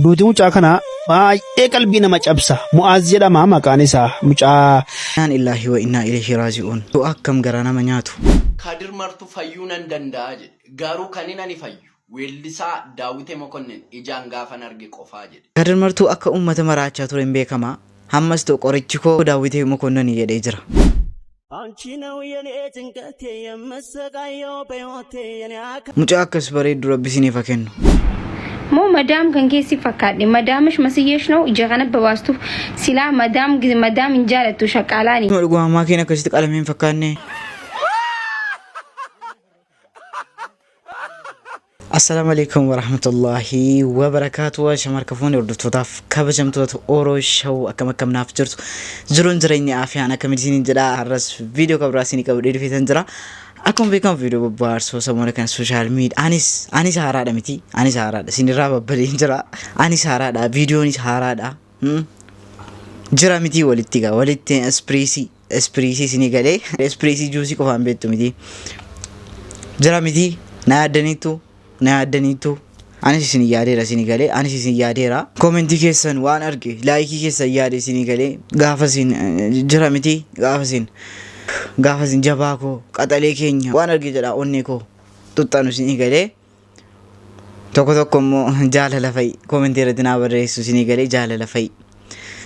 Duuti mucaa kanaa baay'ee qalbii nama cabsa. Mu'aaz jedhama maqaan isaa. Mucaa Innaan illaahi wa innaa ilayhi raaji'uun. Du'a akkam garaa nama nyaatu. Kadir Martu fayyuu nan danda'a jedhe. Garuu kanin ani fayyu weellisaa Daawwitee Mokonnin ijaan gaafan arge qofaa jedhe. Kadir Martuu akka uummata maraachaa ture hin beekama. Hammas ta'u qorichi koo Daawwitee Mokonnoni jedhee jira. አንቺ ነው የኔ ጭንቀቴ የምሰቃየው በሕይወቴ የኔ አካል Mucaa akkas bareeddu rabbi isiniif haa kennu. Moo madaam kan keessi fakkaadhe madaamish masiyyeesh noo ija kana babaastuuf silaa madaam madaam hin jaalattu shaqaalaani. Dhuguma maakiin akkasitti qalamee hin fakkaanne. Assalaamu alaikum warahmatullahi wabarakaatu. Shamarka fuuni hordoftootaaf kabajamtoota Oro Show akkam akkam naaf jirtu. Jiruun jireenya afiyaan akkamitti isiniin jedha. Har'as viidiyoo kabraa isinii qabadhee dhufeetan jira. Akkuma beekamu viidiyoo bobbaarsoo samoona kana sooshaal miidiyaa anis anis haaraadha miti anis haaraadha isinirraa babbaleen jira anis haaraadha viidiyoonis haaraadha. Jira miti walitti gaa walitti ispiriisii ispiriisii isinii galee ispiriisii juusii qofaan beektu miti. Jira miti na yaaddaniitu na yaaddaniitu anis isin yaadeera isinii galee anis isin yaadeera. Koomentii keessan waan arge laayikii keessan yaade isinii galee gaafa isin jira miti gaafa isin gaafa isin jabaa koo qaxalee keenya waan arge jedha onnee koo xuxxanu isinii galee. Tokko tokko immoo jaalala fa'i koomentii irratti naa barreessu isinii galee jaalala fa'i.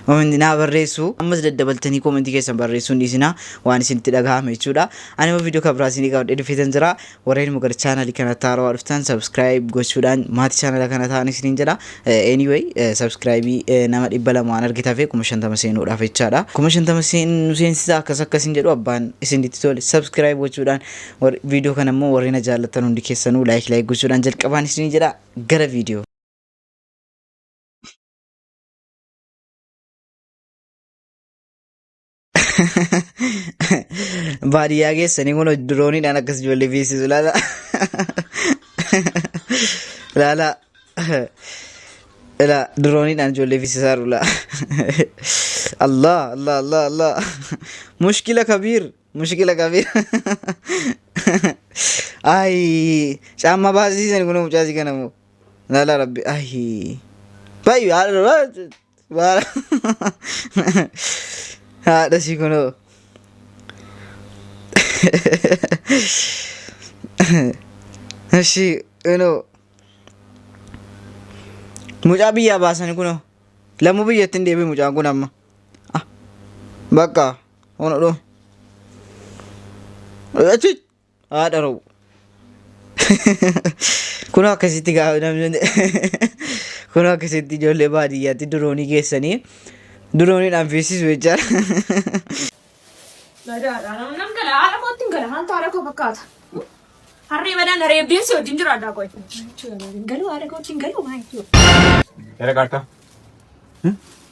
Koomentii naa barreessu ammas daddabaltanii koomentii keessan barreessuu hin dhiisinaa waan isinitti dhagahame jechuudha. Ani immoo viidiyoo kan biraa isinii qabadhee dhufeetan jira. Warreen immoo gara chaanalii kanatti haarawaa dhuftan subscribe gochuudhaan maatii chaanala kana ta'an isiniin jedha. Anyway subscribe nama 200 waan argite hafe 50,000 seenuudhaaf jechaadha. 50,000 seenu seensisa akkas akkas hin jedhu abbaan isinitti tole subscribe gochuudhaan viidiyoo kana immoo warreen na jaallattan hundi keessanuu like like gochuudhaan jalqabaan isiniin jedha gara viidiyoo. Baadiyyaa keessanii kun dirooniidhaan akkas ijoollee fiisisu laala. Laala. Ilaa dirooniidhaan ijoollee fiisisaa jiru laa. Allah Allah Allah Allah. Mushkila kabiir. Mushkila kabiir. Ayi caammaa baasisan kun mucaasii kana moo. Laala rabbi ayi. Baay'ee haadha haadha sii kunoo. Ishi kunoo. Mucaa biyyaa baasanii kunoo. Lammuu biyyatti hin deebi'u mucaan kun amma. Ah, bakka hono dhume. Achi haadha ra'u. Kunoo akkasitti gaafa namni kunoo akkasitti ijoollee baadiyyaatti diroonii geessanii dirooniidhaan fiisisu jechaadha. Badaadha. Nam gala haadha kootti hin gala. Maaltu haadha koo fakkaata? Harree badaan haree abdiin si wajjin jiraadha qoy. Hin galu haadha kootti hin galu maal jechuudha? Era kaartaa.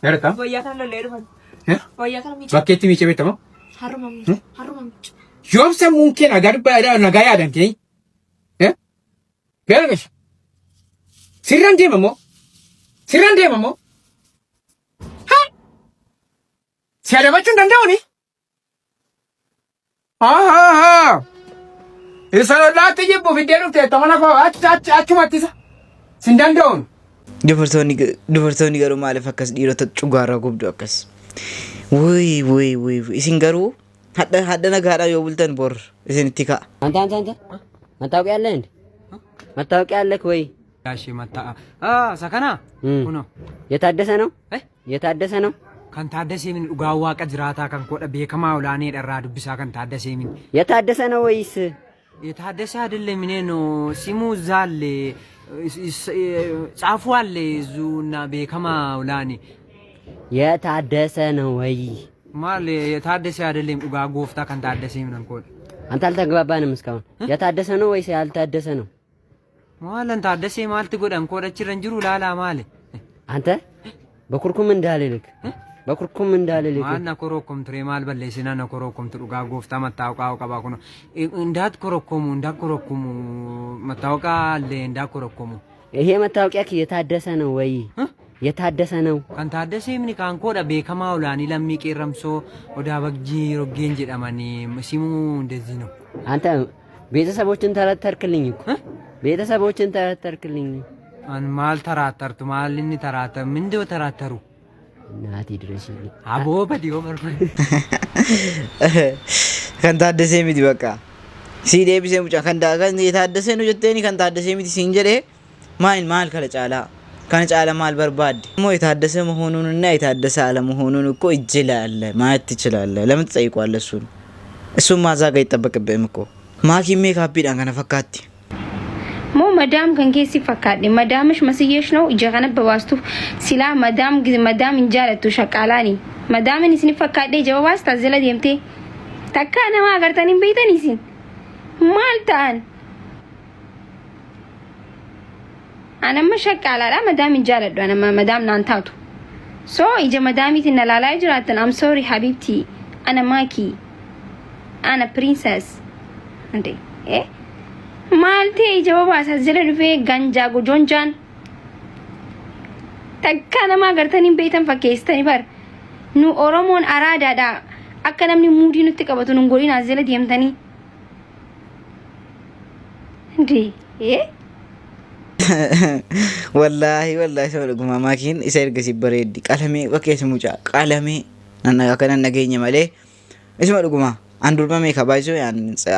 Era taa. Wayyaa kana lollee dhufan. Wayyaa kana miica. Bakkeetti miicee beektamoo? Harruma miica. Harruma miica. Yoom sammuun kee nagaa dubbaa nagaa yaadan kee? Gara gashi. Sirraan deema moo? Sirraan deema moo? Ha! Si adabachuu hin danda'u ni? Haa haa haa. Isa lolaatti jibbu fiddee dhufte mana koo achi achi achumatti isa. Sin danda'uun. Dubartoonni dubartoonni garuu maaliif akkas dhiirota cugaarraa gubdu akkas? Wuy wuy wuy isin garuu hadha hadha nagaadhaan yoo bultan bor isinitti ka'a. አንተ አንተ አንተ መታወቂያ አለህ እንዴ? መታወቂያ አለህ ወይ? ጋሼ መታ isa kana kunoo የታደሰ ነው? Eh? የታደሰ ነው? Kan Taaddasee min dhugaa waaqa jiraataa kan kodha beekamaa olaanee irraa dubbisaa kan Taaddasee min የታደሰ ነው ወይስ የታደሰ አይደለም። እኔ ነው ሲሙ እዛ አለ ጻፉ አለ እዙና beekamaa olaanee የታደሰ ነው ወይ? ማል የታደሰ አይደለም። dhugaa gooftaa kan Taaddasee min kodha አንተ አልተግባባንም እስካሁን። የታደሰ ነው ወይስ ያልታደሰ ነው? maalan Taaddasee maalti godhan kodha hin jiru laalaa maali አንተ በኩርኩም እንዳልልክ በኩርኩም እንዳልልክ maal na korokkomtu ree maal balleessina na korokkomtu dhugaa gooftaa mattaawqaa qabaa kun እንዳት korokkomu እንዳት korokkomu mattaawqaa አለ እንዳት korokkomu ይሄ መታወቂያ የታደሰ ነው ወይ? የታደሰ ነው? Kan Taaddasee mini kan koodha beekamaa olaanii lammii qeerramsoo odaa bagjii roggeen jedhamanii simuu እንደዚህ ነው። አንተ ቤተሰቦችን ተረተርክልኝ እኮ ቤተሰቦችን ተረተርክልኝ። An maal taraattartu maal inni taraattaru mindoo taraattaru. Naatii direshiillee. Aboo badi yoo barbaade. Kan taaddasee miti bakka. Sii deebisee mucaa kan kan taaddasee nu jetteeni kan taaddasee miti siin jedhee maal maal kana caalaa kana caala maal barbaadde? Immoo የታደሰ መሆኑንና የታደሰ አለመሆኑን እኮ እጅ ላይ አለ ማየት ትችላለህ። ለምን ትጠይቀዋለህ? እሱን እሱን ማዛግ አይጠበቅብህም እኮ maakiin meekaappiidhaan kana fakkaatti. Moo madaam kan keessi fakkaadhe madaamish masiyyeesh ነው ija kana babaastuuf silaa madaam madaam hin jaalattu shaqaalaani madaamin isin fakkaadhe ija babaasta jala deemtee takkaa nama agartan hin beeytan isin maal ta'an anamma shaqaalaadha madaam hin jaaladhu anamma madaam naan taatu so ija madaamiitiin na laalaa jiraattan. I'm sorry habibti, ana maaki, ana princess እንዴ eh maal ta'e ija babaasa jala dhufee ganjaa gojonjaan takka nama agartanii beektan fakkeessitanii bar nu Oromoon araadaadha akka namni muudii nutti qabatu nun godhin as jala deemtanii እንዴ eh. Wallaahi wallaahi saba dhugumaa maakiin isa ergasii bareeddi qalamee bakkeessa mucaa qalamee akka nan dhageenya malee isuma dhugumaa an durba meeqa baay'isuu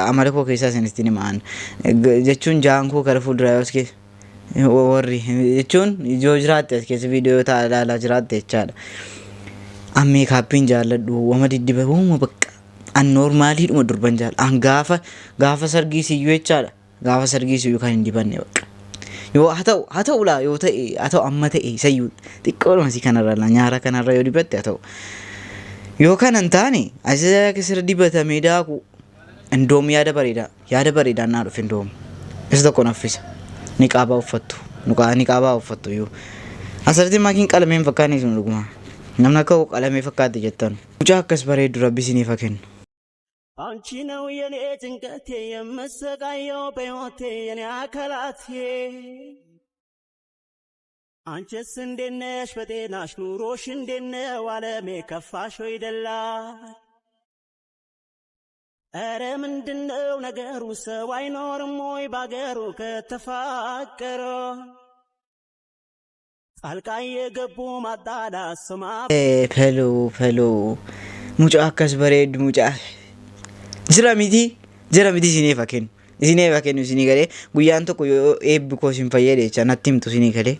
amala koo keessaa isinitti hima an jechuun jaan koo gara fuulduraa yoo as keessa warri jechuun yoo jiraatte as keessa viidiyoo ta'a ilaalaa jiraatte jechaadha. An meekaappiin jaalladhu wama diddiba wama bakka an noormaaliidhuma durban jaalladha an gaafa gaafa sargii siyyuu jechaadha gaafa sargii siyyuu kan hin dibanne bakka. Yoo haa ta'u laa yoo ta'e haa ta'u amma ta'e isayyuu xiqqoodhuma si kanarra laa nyaara kanarra yoo dibatte haa ta'u. Yoo kana hin taane asirra keessa dibatamee daaku indoom yaada bareedaa yaada bareedaa naa dhufe indoom isa tokko naffisa niqaabaa uffattu niqaabaa uffattu yoo asirratti maakiin qalamee hin fakkaanne sun dhuguma namni akka qalamee fakkaate jettan mucaa akkas bareedu rabbi isiniif haa kennu. አንቺ ነው የኔ ጭንቀቴ የምሰቃየው በሕይወቴ የኔ አካላቴ አንቺስ እንዴት ነሽ በጤናሽ ኑሮሽ እንዴት ነው ዓለሜ ከፋሽ ወይ ደላሽ ኧረ ምንድነው ነገሩ ሰው አይኖርም ወይ ባገሩ ከተፋቀረ ጣልቃ የገቡ ማጣላት ስማ Peloo peloo mucaa akkas bareedu mucaa jira miti jira miti isiniif haa kennu isiniif haa kennu isinii galee guyyaan tokko yoo eebbi koo isin fayyade jecha natti himtu isinii galee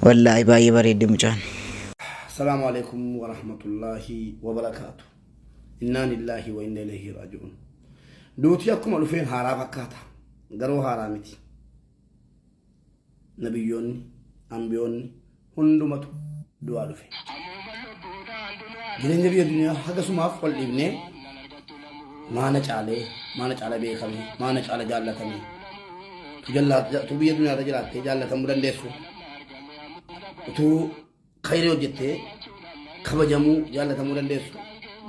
wallaahi baay'ee bareeddi mucaan. السلام عليكم ورحمة الله وبركاته. إنا لله وإنا إليه راجعون. Duutii akkuma dhufeen haaraa fakkaata. Garuu haaraa miti. Nabiyyoonni, ambiyoonni hundumatu du'aa dhufe. Jireenya biyya duniyaa haga sumaaf wal dhiibnee maana caalee, maana caala beekame, maana caala jaallatame. Tu biyya duniyaa irra jiraattee jaallatamuu dandeessu. Utuu khayrii hojjettee kabajamuu jaallatamuu dandeessu.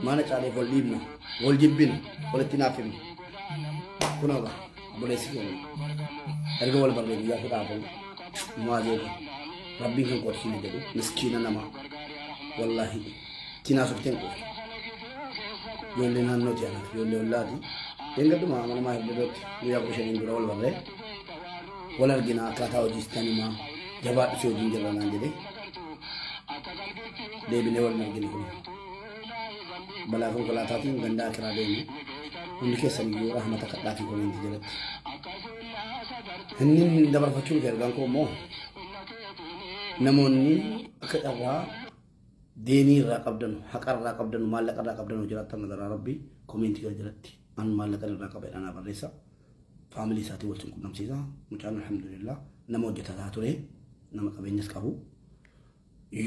Maana caaleef wal dhiibna, wal jibbina, walitti naafifna. Kunoo egaa obboleessi keenya erga wal barree guyyaa 14 Mu'aazee kun rabbiin kan qoodsiine jedhu miskiina namaa wallaahi tinaa softeen quuftu. Ijoollee naannooti anaaf ijoollee ollaati. Dheengadduma mana maa hidhootti guyyaa 15n dura wal barree wal argina akkaataa hojii sitan himaa jabaadhu si hojiin jirra naan jedhee deebinee wal hin argine kun balaa konkolaataatiin gandaa akiraa deeme hundi keessan iyyuu rahmata kadhaa fi koomeentii jalatti. Inni dabarfachuun kee ergaan koo immoo namoonni akka carraa deenii irraa qabdanu haqa irraa qabdanu maallaqa irraa qabdanu jiraattan madaraa rabbii koomeentii kana jalatti an maallaqa irraa qaba jedhaa barreessa. Faamilii isaatii wal qunnamsiisa. Mucaan alhamdulillah nama hojjetataa ture nama qabeenyas qabu.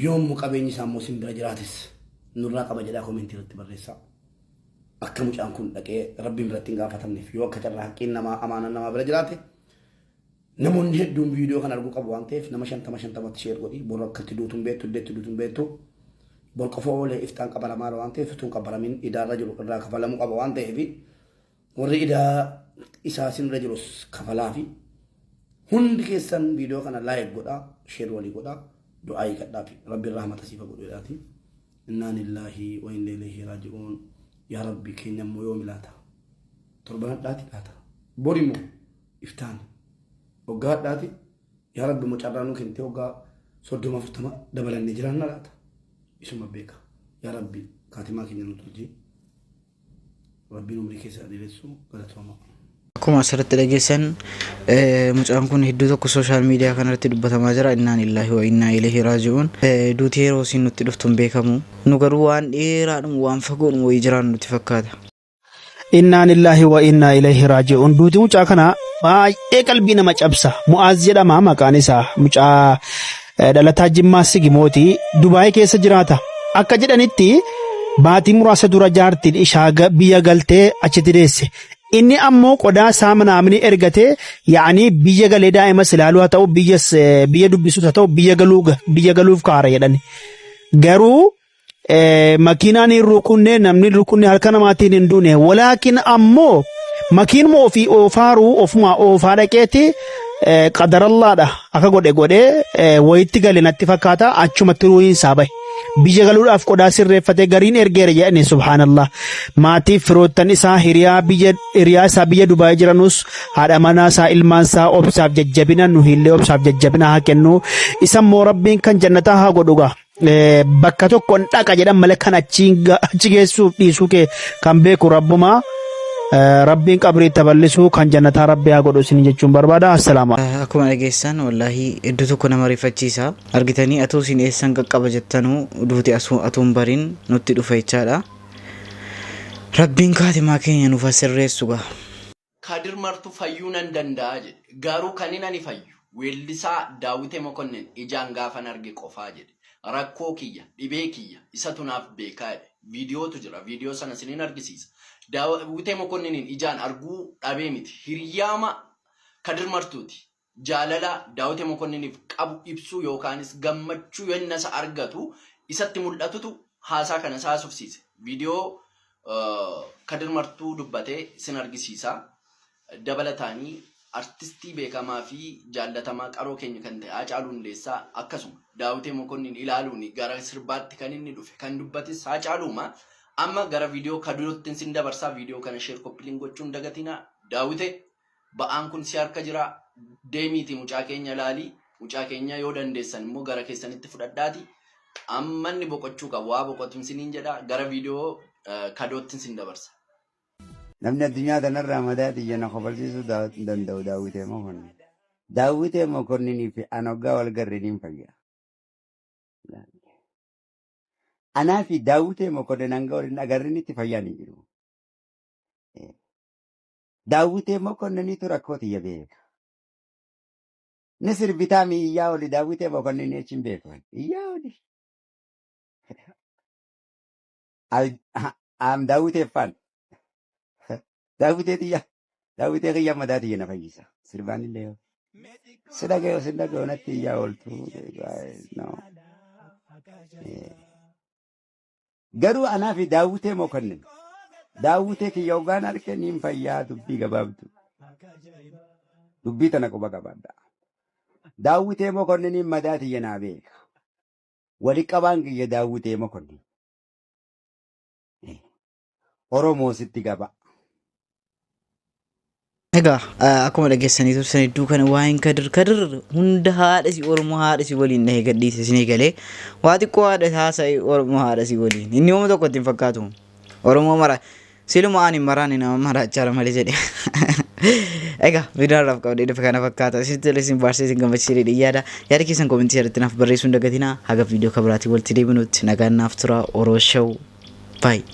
Yoommu qabeenyi isaa immoo sin bira jiraates nurraa qaba jedhaa koomeentii irratti barreessa. Akka mucaan kun dhaqee rabbiin biratti hin gaafatamneef yoo akka carraa haqqiin namaa amaanaan namaa bira jiraate namoonni hedduun viidiyoo kana arguu qabu waan ta'eef nama 50 50tti share godhi bor akka itti duutuun beektu iddoo itti duutuun beektu bor qofa oolee iftaan qabalamaadha waan ta'eef utuu hin qabalamin idaarra jiru irraa kafalamuu qaba waan ta'eef warri idaa isaa sinirra jirus kafalaa fi hundi keessan viidiyoo kana like godhaa share walii godhaa du'aa hiikadhaa fi rabbiin rahmata siif haa godhu jedhaati. Innaa lillaahi wa inna ilayhi raaji'uun. Yaa rabbi keenya immoo yoomi laata? Torban hadhaati laata? Bori immoo iftaan waggaa hadhaati. Yaa Rabbi immoo carraa nuu kennitee waggaa 30 40 dabalannee jiraanna laata? Isuma beeka. Yaa Rabbi kaatimaa keenya nu tolchi. Rabbiin umrii keessa haa dheeressu galatoomaa. Akkuma asirratti dhageessan mucaan kun hedduu tokko social media kanarratti dubbatamaa jira. Innaan illaahi wa innaa ilayhi raaji'uun. Duuti yeroo isiin nutti dhuftu hin beekamu. Nu garuu waan dheeraadhuma waan fagoodhuma wayii jiraannu nutti fakkaata. Innaa lillaahi wa innaa ilayhi raaji'uun. Duuti mucaa kanaa baay'ee qalbii nama cabsa. Mu'aaz jedhama maqaan isaa. Mucaa dhalataa Jimmaa Sigimooti. Dubaay keessa jiraata. Akka jedhanitti baatii muraasa dura jaartiin ishaa biyya galtee achitti deesse. Inni ammoo qodaa isaa manaamni ergatee yaa'anii biyya galee daa'imas ilaaluu haa ta'u biyyas biyya dubbisuus haa ta'u biyya galuu biyya galuuf kaara jedhani. Garuu makiinaan hin rukunne namni hin rukunne harka namaatiin hin duune walaakin ammoo makiinuma ofii oofaaruu ofumaa oofaa dhaqeeti qadarallaadha akka godhe godhee wayitti gale natti fakkaata achumatti ruuhiin isaa bahe. Biyya galuudhaaf qodaa sirreeffatee gariin ergeera jedhani subhaanallah. Maatiif firoottan isaa hiriyaa biyya hiriyaa isaa biyya Dubaay jiranus haadha manaa isaa ilmaan isaa obsaaf jajjabina nu illee obsaaf jajjabina haa kennu. Isa immoo rabbiin kan jannataa haa godhu gaa. Bakka tokkoon dhaqa jedhan malee kan achi geessuuf dhiisuu kee kan beeku rabbumaa. Rabbiin qabrii itti bal'isuu kan jannataa rabbi haa godhu isin jechuun barbaada. Assalaamu Akkuma dhageessan wallaahi iddoo tokko nama rifachiisa. Argitanii atuu isin eessan qaqqaba jettanuu duuti atuun barin nutti dhufa jechaadha. Rabbiin kaatimaa keenya nuuf haa sirreessu gaa. Kadir Martu fayyuu nan danda'a jedhe. Garuu kanin ani fayyu weellisaa Daawwitee Mokonnin ijaan gaafan arge qofaa jedhe. Rakkoo kiyya, dhibee kiyya isatu naaf beekaa jedhe. Viidiyootu jira. Viidiyoo sana isinin argisiisa. Daawwitee Mokonniniin ijaan arguu dhabee miti. Hiriyaama Kadir Martuuti. Jaalala Daawwitee Mokonniniif qabu ibsuu yookaanis gammachuu yenna isa argatu isatti mul'atutu haasaa kana isa haasofsiise. Viidiyoo Kadir Martuu dubbate isin argisiisa. Dabalataanii artistii beekamaa fi jaallatamaa qaroo keenya kan ta'e Haacaaluu Hundeessaa akkasuma Daawitee Mokonnin ilaaluun gara sirbaatti kan inni dhufe kan dubbates Haacaaluuma. Amma gara viidiyoo Kadirootti isin dabarsaa viidiyoo kana share copy link gochuun dagatinaa. Daawitee ba'aan kun si harka jira deemiitii mucaa keenya ilaalii mucaa keenya yoo dandeessan immoo gara keessanitti fudhadhaati. Amma inni boqochuu qabu waa boqotu isiniin jedha gara viidiyoo Kadootti isin dabarsa. Namni addunyaa tanarraa madaa tiyya na kofalsiisuu danda'u Daawwitee Mokonnin. Daawwitee Mokonninii fi an hoggaa wal garre niin fayya. Anaa fi Daawwitee Mokonnin hanga wal hin agarrinitti fayyaan hin jiru. Daawwitee Mokonniniitu rakkoo tiyya beeka. Ni sirbitaa mi iyyaa oli Daawwitee Mokonninii achi hin beeku. Iyyaa oli. Am Daawwitee fan. Daawwitee tiyya. Daawwitee kiyya madaa tiyya na fayyisa. Sirbaan illee yoo. Si dhaga'e si dhaga'e natti iyyaa ooltu. No. Garuu anaa fi Daawwitee Mokonnin. Daawwitee kiyya hoggaan arge niin fayyaa dubbii gabaabdu. Dubbii tana quba qabaadha. Daawwitee Mokonniniin madaa tiyya naa beeka. Wali qabaan kiyya Daawwitee Mokonnin. Oromoo sitti gaba. Egaa akkuma dhageessanii turtan hedduu kana waa'een Kadir Kadir hunda haadha si Oromoo haadha si waliin dhahee gadhiise isin eegalee waa xiqqoo haadha haasa'e Oromoo haadha si waliin inni hooma tokko ittiin fakkaatu Oromoo mara siluma ani maraani nama maraachaa malee jedhe. Egaa viidiyoo har'aaf qabadhee dhufe kana fakkaata isinitti tolee isin baarsee isin gammachiisee jedhee yaada yaada keessan koomentii irratti naaf barreessuu hin dagatinaa haga viidiyoo kabiraatiin walitti deebinutti nagaan naaf tura Oro Show bye.